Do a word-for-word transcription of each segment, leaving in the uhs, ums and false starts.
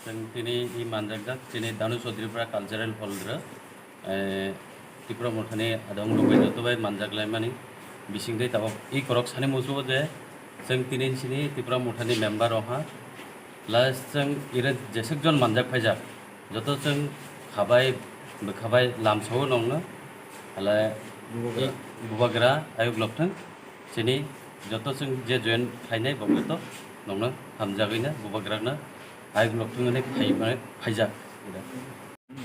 Chwng tini i manjakjak chini Danu Chaudhary Para Cultural Hall rw, eh, Tipra Mothani adong rok bai joto bai manjak laimani bising tei tabok i korok sani musugo je chwng tini chini Tipra Mothani member rok ha last chwng ire jeswk jon manjak phaijak joto chwng khabai bwkhabai lamsao nongno hala Bubagra. I Bubagra ayuk lokthwng. Chini joto chwng je join khlainai bo joto nongno hamjagwino bubagrakno ayuk lok thwngwi phai-, phaijak.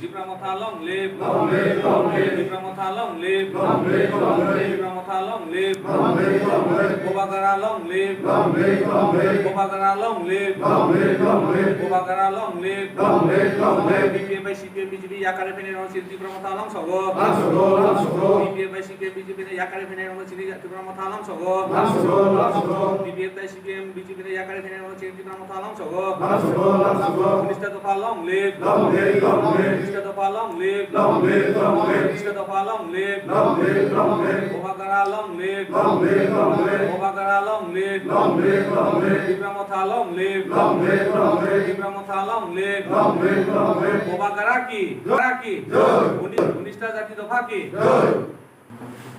Tipra Motha long live. Long live, long live. Tipra Motha long live. Long live, long live. Tipra Motha long live. Long live, long live. Bubagra long live. Long live, long live. Bubagra long live. Long live, long live. Bubagra long live. Long live, long live. B P F bai C P M B J P yakare phene rong chini Tipra Motha long sogo. Long sogo, long sogo. B P F bai C P M B J P ni yakare phene rong chini Tipra Motha long sogo. Long sogo, long sogo. B P F bai C P M B J P ni yakare phene rong chini Tipra Motha long sogo. Long sogo, long sogo. Unis ta dopha long live. Long live, long live. Unis ta dopha long live. Long live, long live. Unis ta dopha long live. Long live, long live. Bubagra long live. Long live, long live. Bubagra long live. Long live, long live. Tipra Motha long live. Long live, long live. Tipra Motha long live. Long live, long live. Bubagra ki, Bubagra ki. Jai. Unis, unis ta jati dopha ki. Jai.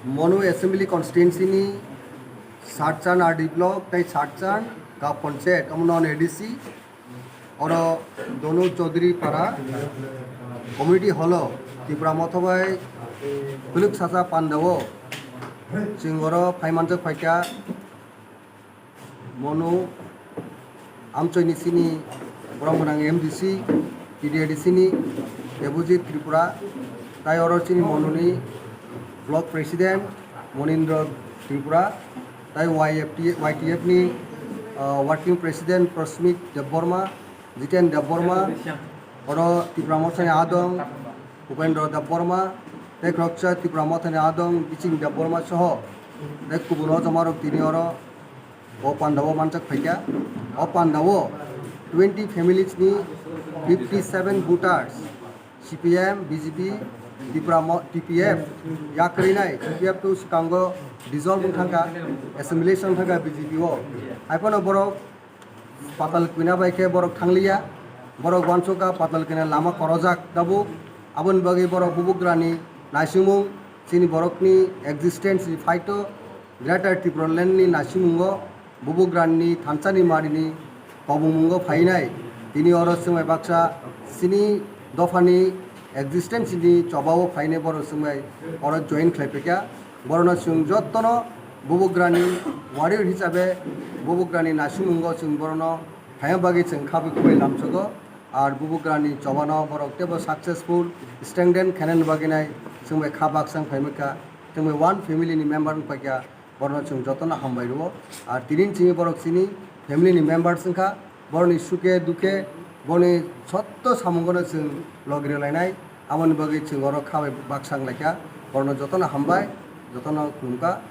Monu Assembly Constituency ni Satchan R D Block tei Satchan Gap Panchayat, omo non A D C, oro Donu Chaudhary Para Community Hall o Tipra Motha bai Phuluk Sacha Pandao chwng oro phaimanjak phaikha. Monu amchoini chini borok gwnang M D C, T D A D C ni Debojit Tripura, tai oro chini Monuni Block President Monindra Tripura, tai Y F T, Y T F ni, ah, Working President Prasmit Debbarma, Jiten Debbarma, oro Tipra Mothani adong Upendra Debbarma, tei khoroksa Tipra Mothani adong Biching Debbarma soho, tei kubun o joma rok tini oro o pandao manjak phaikha. O pandao twenty families ni fifty seven voters, C P M, B J P, Tipra Mo-, T P F, yakrwi nai, T P F to swkango dissolve wng thangkha, assimilation thangkha B J P o. Haiphano borok Patal kwina bai khe borok thangliya, borok uansukha patal kwina lama korojak tabuk, aboni bagwi borok bubugrani naisingmung, chini borokni existence ni phaito, Greater Tipraland ni naisinmungo bubugrani thansani marini kobongmungo phainai, tini oro swngbai baksa chini dophani existence ni chobao phainai borok swngbai oro join khlaipaikha. Borokno chwng jotono bubugrani warrior hisabe bubugrani naisinmungo chwng borokno phaina bagwi chwng khabwi kubui lamsogo. Ar bubugrani chobano borok teibo successful strengthen khainani bagwi nai chwngbai kha baksa wng phaimikha, chwngbai one family ni member wng paikha, borokno chwng jotono hambai rwo. Ar tini chini borok chini family ni members wngkha, borokni sukhe dukhe, borokni sotto samungono chwng logi rwlainai, aboni bagwi chwng oro kha bai baksa wnglaikha, borokno jotono hambai, jotono khulumkha.